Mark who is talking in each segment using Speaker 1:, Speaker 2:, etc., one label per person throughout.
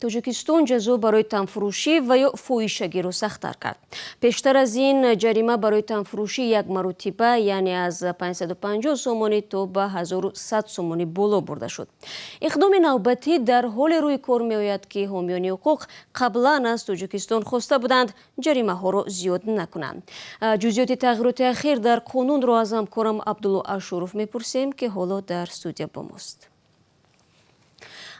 Speaker 1: Тоҷикистон ҷазо барои танфурӯшӣ ва ё фоҳишагиро сахттар кард. Пештар аз ин ҷарима барои танфурӯшӣ як маротиба, яъне аз 550 сомонӣ то ба 1100 сомонӣ боло бурда шуд. Иқдоми навбатӣ дар ҳоле рӯи кор меояд, ки ҳомиёни ҳуқуқ қаблан аз Тоҷикистон хоста буданд, ҷаримаҳоро зиёд накунанд. Ҷузъиёти тағйироти ахир дар қонунро аз ҳамкорам Абдулло Ашуров мепурсем, ки ҳоло дар студия бо мост.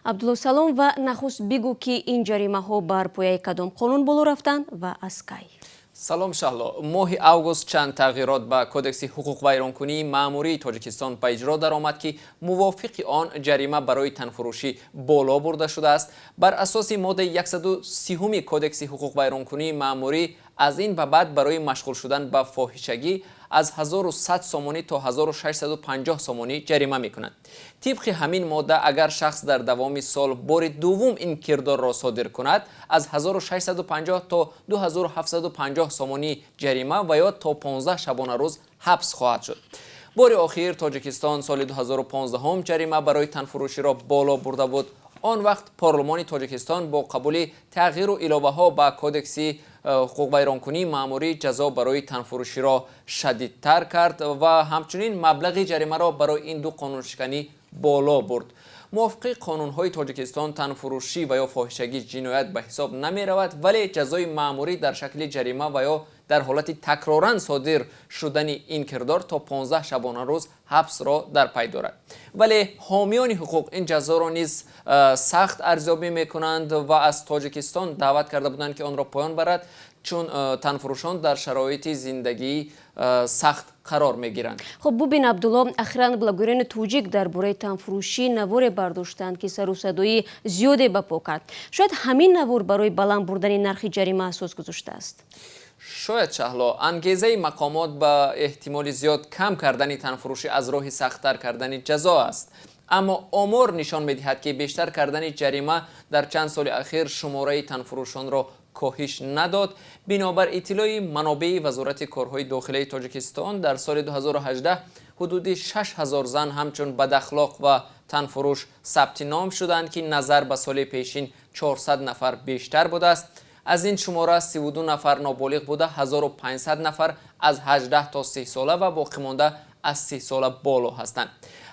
Speaker 1: Абдулло, салом, ва нахуст бигӯ, ки ин ҷаримаҳо бар пояи кадом қонун боло рафтанд ва аз кай?
Speaker 2: Салом, Шаҳло. Моҳи август чанд тағйирот ба Кодекси ҳуқуқвайронкунии маъмурии Тоҷикистон ба иҷро даромад, ки мувофиқи он ҷарима барои танфурӯшӣ боло бурда шудааст. Бар асоси моддаи 130 Кодекси ҳуқуқвайронкунии маъмурӣ, аз ин ба баъд барои машғул шудан ба фоҳишагӣ аз 1100 сомонӣ то 1650 сомонӣ ҷарима мекунанд. Тибқи ҳамин модда, агар шахс дар давоми сол бори дуввум ин кирдорро содир кунад, аз 1650 то 2750 сомонӣ ҷарима ва ё то 15 шабонарӯз ҳабс хоҳад шуд. Бори охир Тоҷикистон соли 2015 ҷарима барои танфурӯширо боло бурда буд. Он вақт Парлумони Тоҷикистон бо қабули тағйиру иловаҳо ба Кодекси ҳуқуқвайронкунии маъмурӣ ҷазо барои танфурӯширо шадидтар кард ва ҳамчунин маблағи ҷаримаро барои ин ду қонуншиканӣ боло бурд. Мувофиқи қонунҳои Тоҷикистон, танфурӯшӣ ва ё фоҳишагӣ ҷиноят ба ҳисоб намеравад, вале ҷазои маъмурӣ дар шакли ҷарима ва ё дар ҳолати такроран содир шудани ин кирдор то 15 шабонарӯз ҳабсро дар пай дорад. Вале ҳомиёни ҳуқуқ ин ҷазоро низ сахт арзёбӣ мекунанд ва аз Тоҷикистон даъват карда буданд, ки онро поён барад, чун танфурӯшон дар шароити зиндагии сахт қарор мегиранд.
Speaker 1: Хуб, бубин, Абдулло, ахиран блогерони тоҷик дар бораи танфурӯшӣ наворе бардоштанд, ки сару садои зиёде ба по кард. Шояд ҳамин навор барои баланд бурдани нархи ҷарима асос гузоштааст?
Speaker 2: Шояд, Шаҳло. Ангезаи мақомот ба эҳтимоли зиёд кам кардани танфурӯшӣ аз роҳи сахттар кардани ҷазо аст. Аммо омор нишон медиҳад, ки бештар кардани ҷарима дар чанд соли ахир шумораи танфурӯшонро коҳиш надод. Бинобар иттилои манобеи Вазорати корҳои дохилаи Тоҷикистон, дар соли 2018 ҳудуди 6000 зан ҳамчун бадахлоқ ва танфурӯш сабти ном шуданд, ки назар ба соли пешин 400 нафар бештар будааст. Аз ин шумора 32 нафар ноболиғ буда, 1500 нафар аз 18 то 30 сола ва боқимонда аз 30 сола боло ҳастанд.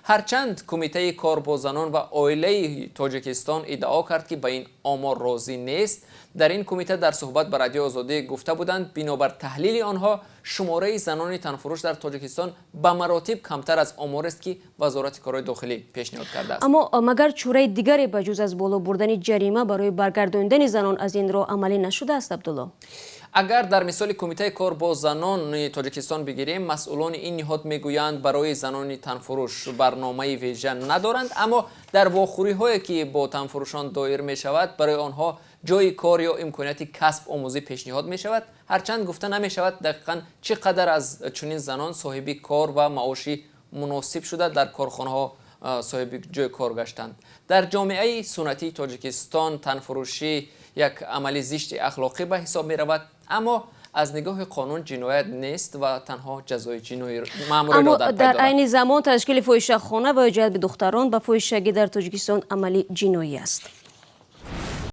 Speaker 2: Ҳарчанд Кумитаи кор бо занон ва оилаи Тоҷикистон иддао кард, ки ба ин омор розӣ нест. Дар ин кумита дар суҳбат ба Радиои Озодӣ гуфта буданд, бинобар таҳлили онҳо, шумораи занони танфурӯш дар Тоҷикистон ба маротиб камтар аз оморест, ки Вазорати корҳои дохилӣ пешниҳод кардааст.
Speaker 1: Аммо магар чораи дигаре ба ҷуз аз боло бурдани ҷарима барои баргардондани занон аз ин роҳ амалӣ нашудааст, Абдулло?
Speaker 2: Агар дар мисоли Кумитаи кор бо занони Тоҷикистон бигирем, масъулони ин ниҳод мегӯянд, барои занони танфурӯш барномаи вежа надоранд, аммо дар вохӯриҳое, ки бо танфурӯшон доир мешавад, барои онҳо ҷойи кор ё имконияти касб омӯзӣ пешниҳод мешавад. Ҳарчанд гуфта намешавад, дақиқан чӣ қадар аз чунин занон соҳиби кор ва маоши муносиб шуда, дар корхонаҳо соҳиби ҷои кор гаштанд. Дар ҷомеаи суннатии Тоҷикистон танфурӯшӣ як амали зишти ахлоқӣ ба ҳисоб меравад, аммо аз нигоҳи қонун ҷиноят нест ва танҳо ҷазои ҷиноӣ маъмуриро
Speaker 1: дар пай
Speaker 2: дорад.
Speaker 1: Айни замон ташкили фоҳишахона ва ё ҷалби духтарон ба фоҳишагӣ дар Тоҷикистон амали ҷиноӣ аст.